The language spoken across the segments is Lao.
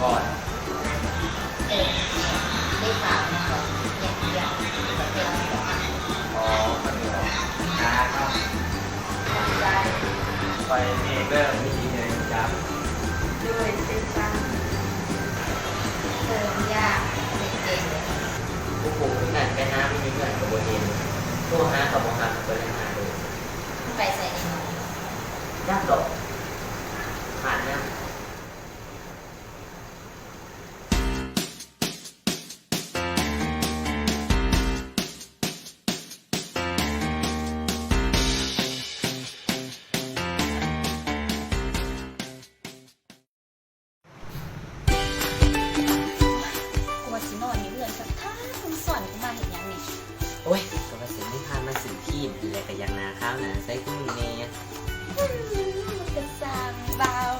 ເອີ ເລກສາມ ເນາະ ເຮັດວຽກ ເຮັດວຽກ ອໍ ເຂົາເຈົ້າ ນາເນາະ ໄປເມກເດີ ມີທີ່ເດີນຈັບ ໂດຍ ເຊັ່ນກັນ ເອີ ຢາກເຮັດເອງ ໂອ້ໂຫ ນັ້ນໄປຫາມັນຢູ່ເຮືອນກໍບໍ່ເຫັນ ໂທຫາກໍບໍ່ຮັບ ກໍເລີຍຫາໂດຍ ມັນໄປໃສແນ່ເນາະ ຈັກດອກ ຂາດນຳ. ກູວ່າຊິນອນຢູ່ເຮືອນສັກພັກ ມຶງສອນກູມາເຮັດຫຍັງນີ້? ໂອ້ຍ ກໍວ່າຊິມີພາມາຊື້ຄຣີມ ແລ້ວກໍຢາກໜ້າຂາວໜ້າໃສຄືມຶງແດ່. ອືມ ມຶງກໍຊ່າງເວົ້າ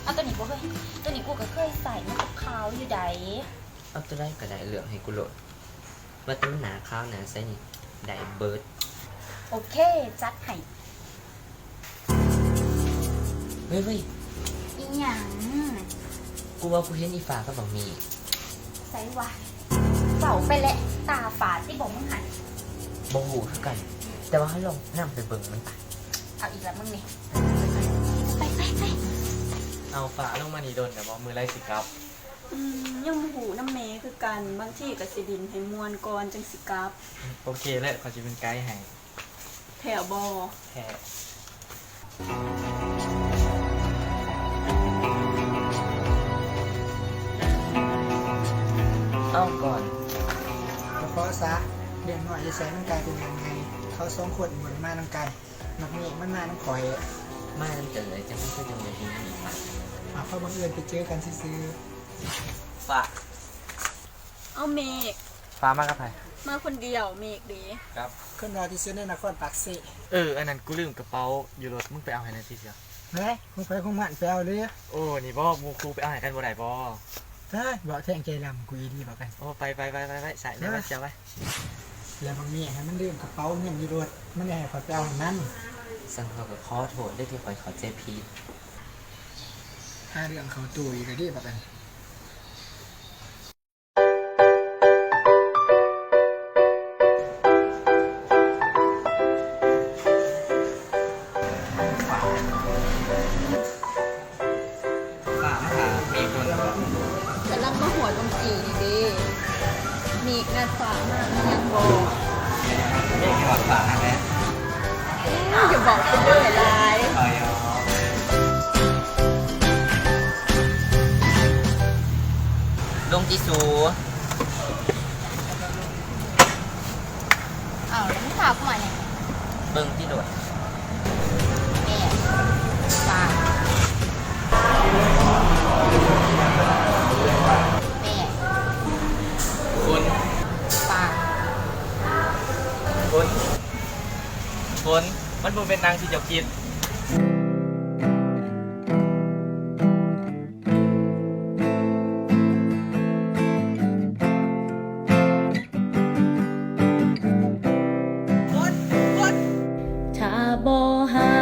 ເອົາໂຕນີ້ບໍ່ເຮີ້ຍ? ໂຕນີ້ກູກໍເຄີຍໃສ່ ມັນກໍຂາວຢູ່ໃດ. ເອົາໂຕໃດກໍໄດ້ ເລືອກໃຫ້ກູໂລດ ວ່າແຕ່ມັນໜ້າຂາວໜ້າໃສນີ້ ໄດ້ເບິດ. ໂອເຄ ຈັດໃຫ້. ເວີຍ ເວີຍ ອີຫຍັງ? ກູວ່າກູເຫັນອີຟ້າກັບບັກເມກ. ໃສວະ? ເວົ້າໄປແຫຼະ ຕາຝາດຕິບໍ່ມຶງຫັ້ນ. ບໍ່ຮູ້ຄືກັນ ແຕ່ວ່າເຮົາລອງນຳໄປເບິ່ງມັນປະ. ເອົາອີກລະມຶງນີ້. ໄປ ໄປ ໄປ. ເອົາ ຟ້າລົງມານີ້ດົນແລ້ວບໍ່? ມື້ໃດຊິກັບ? ອືມ ຍັງບໍ່ຮູ້ນຳແມ່ຄືກັນ ບາງທີກໍຊິຫຼິ້ນໃຫ້ມ່ວນກ່ອນຈັ່ງຊິກັບ. ໂອເຄເລີຍ ຂ້ອຍຊິເປັນໄກໃຫ້. ແທ້ບໍ່? ແທ້. ເອົາກ່ອນ ກໍພໍຊະ ເລື່ອງນ້ອຍຢູ່ໃສມັນກາຍເປັນເລື່ອງໃຫຍ່. ເຂົາສອງຄົນບໍ່ໄດ້ມານຳກັນ ບັກເມກມັນມານຳຂ້ອຍ. ມານຳກັນເລີຍ ຈັ່ງມັນຄືຈັ່ງບໍ່ເຫັນອີກ. ເອົາ ເຂົາບັງເອີນໄປເຈີກັນຊື່ໆ. ຟ້າ. ເອົາ ເມກ. ຟ້າມາກັບໃຜ? ມາຄົນດຽວ. ເມກເດ? ກັບ ຄົນຫຼໍ່ທີ່ສຸດໃນນະຄອນປາກເຊ. ເອີ ອັນນັ້ນ ກູລືມກະເປົາຢູ່ລົດ ມຶງໄປເອົາໃຫ້ແດ່ຕິ. ເຮີ້ຍ ຂອງໃຜຂອງມັນ ໄປເອົາເລີຍ. ໂອ້ ນີ້ບໍ່ ໝູ່ຄູ່ໄປເອົາໃຫ້ກັນບໍ່ໄດ້ບໍ່? ເຮີ້ຍ ເວົ້າແທງໃຈດຳກູອີ່ຫຼີບໍ່ກັນ. ໂອ້ ໄປ ໄປ ໄປ ໄປ ໃສ່ ເອີ ໄປ ເອົາໄວ້. ແລ້ວບັກເມກຫັ້ນມັນລືມກະເປົາເງິນຢູ່ລົດ ມັນໄດ້ໃຫ້ຂ້ອຍໄປເອົາໃຫ້ມັນ. ຊັ້ນຂ້ອຍກໍຂໍໂທດເດີ ທີ່ຂ້ອຍເຂົ້າໃຈຜິດ. ຫາເລື່ອງເຂົ້າໂຕອີກແລ້ວເດ້ບັກອັນ. ປ້າມາຫາເມກໂດນແລ້ວບໍ່? ກຳລັງມາຮອດໝ່ອງກີ້ນີ້ເດ້. ເມກນັດຟ້າມາ ມີຫຍັງບໍ່? ເມກຮອດຟ້າຫັ້ນແຫຼະ. ອືມ ຢ່າບອກເພິ່ນເດີຫຼາຍ. ຂ້ອຍຢອກ. ລົງຕິສູ. ເອົ້າ ແລ້ວມຶງພາກູມາຫຍັງ? ເບິ່ງຕິໂລດ. ແມ່ ປາ ແມ່ ຝົນ ປາ ຝົນ ຝົນ ມັນບໍ່ແມ່ນດັ່ງທີ່ເຈົ້າຄິດ. ຖ້າບໍ່ຮັ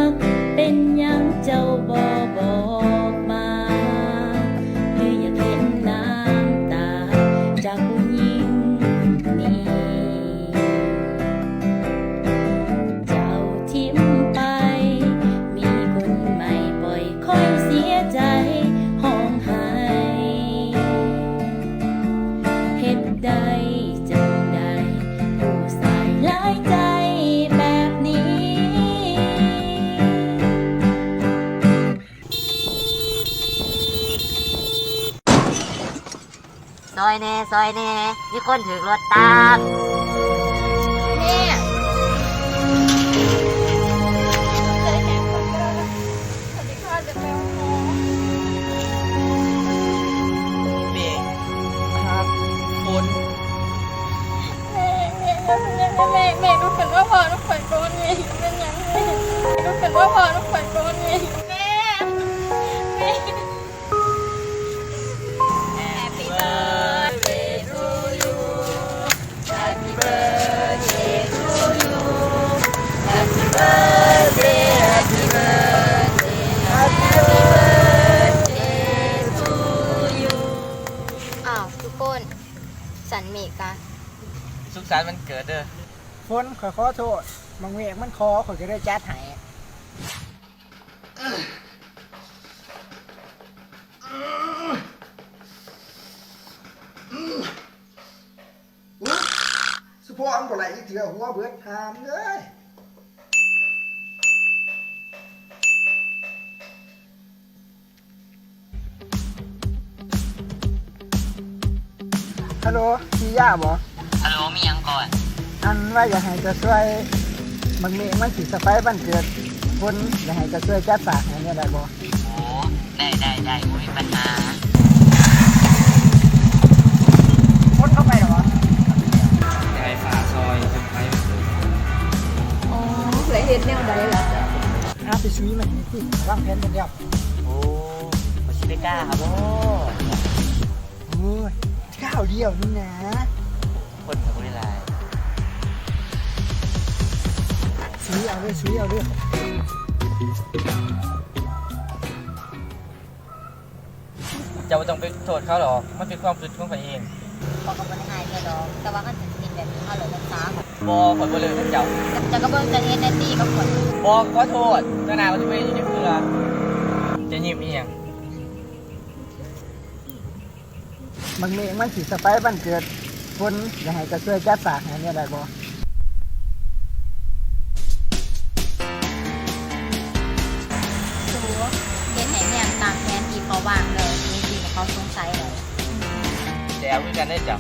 ກ ເປັນຫຍັງເຈົ້າບໍ່ບອກມາ? ຫຼືຢາກເຫັນນ້ຳຕາຈາກຜູ້ຍິງນີ້? ເຈົ້າຖິ້ມໄປ ມີຄົນໃໝ່ ປ່ອຍຂ້ອຍເສຍໃຈຮ້ອງໄຫ້. ເຮັດໄດ້ຈັ່ງໃດ ຜູ້ຊາຍຫຼາຍໃຈແບບນີ້? ຊ່ອຍແດ່ ຊ່ອຍແດ່ ມີຄົນຖືກລົດຕາມ. ແມ່ ເມກ ຮັກ ຝົນ. ແມ່ ແມ່ ລູກຂຶ້ນມາເວົ້ານຳຂ້ອຍກ່ອນແມ່ ເປັນຫຍັງແມ່ ລູກຂຶ້ນມາເວົ້ານຳຂ້ອຍກ່ອນແມ່ ແມ່ ແມ່. Happy birthday to you. Happy birthday to you. Happy birthday, happy birthday. ສຸກສັນວັນເກີດເດີ້. ຝົນ ຂ້ອຍຂໍໂທດ, ບັກເມກມັນຂໍ ຂ້ອຍກໍເລີຍຈັດໃຫ້. ອຸຍ ສະເພາະມັນບໍ່ໄລ່ຈັກເທື່ອ ຫົວເບິດ ຫາມເອີຍ. ຮັລໂຫຼ ສີຢາບໍ? ຮັລໂຫຼ ມີຫຍັງກ່ອນ? ອັນວ່າຢາກໃຫ້ເຈົ້າຊ່ວຍ ບັກເມກມັນຊິສະໄພວັນເກີດ ຝົນ ຢາກໃຫ້ເຈົ້າຊ່ວຍຈັດສາກໃຫ້ແດ່ໄດ້ບໍ່? ໂອ້ ໄດ້ ໄດ້ ໄດ້ ບໍ່ມີບັນຫາ. ຄົນເຂົ້າໄປແລ້ວຫວາ? ຢາກໃຫ້ຝາກຊ່ອຍເຊີນໄພວັນເກີດ. ໂອ້ ແລ້ວເຮັດແນວໃດລະ? ຫາໄປຊຸຍມັນນີ້ຕິ ວາງແຜນກັນແລ້ວ. ໂອ້ ຂ້ອຍຊິໄປກ້າຫາບໍ່? ໂອ້ຍ ຄາວດຽວນີ້ນາ ຄົນກໍບໍ່ໄດ້ຫຼາຍ. ຊຸຍເອົາເດີ ຊຸຍເອົາເດີ. ເຈົ້າບໍ່ຕ້ອງໄປໂທດເຂົາດອກ ມັນເປັນຄວາມຄິດຂອງຂ້ອຍເອງ. ຂ້ອຍກໍບໍ່ໄດ້ອາຍເຈົ້າດອກ ແຕ່ວ່າຄັນເຈົ້າເຮັດແບບນີ້ ເຮົາເລີກກັນຊະ. ບໍ່ ຂ້ອຍບໍ່ເລີກນຳເຈົ້າ. ເຈົ້າກໍເບິ່ງເຈົ້າເຮັດແນ່ຕິກັບຂ້ອຍ. ບໍ່ ຂໍໂທດ ເທື່ອໜ້າຂ້ອຍຊິບໍ່ເຮັດອີກຈັກເທື່ອ. ເຈົ້າຍິ້ມອີ່ຫຍັງ? ບັກເມກມັນຊິສະໄພວັນເກີດ ຝົນ ຢາກໃຫ້ເຈົ້າຊ່ວຍຈັດສາກໃຫ້ແດ່ໄດ້ບໍ່? ສູ ເຮັດໃຫ້ເມກຕາມແຜນທີ່ເຂົາວາງເລີຍ ເຮັດໃຫ້ເຂົາສົງໄສເລີຍ. ແຊວຄືກັນເດ້ເຈົ້າ.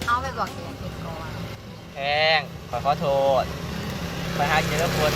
ເອົາ ໄປບອກເຈົ້າຢາກເຮັດກ່ອນ. ແພງ ຂ້ອຍຂໍໂທດ ຂ້ອຍຫາກິນແລ້ວຄົນ.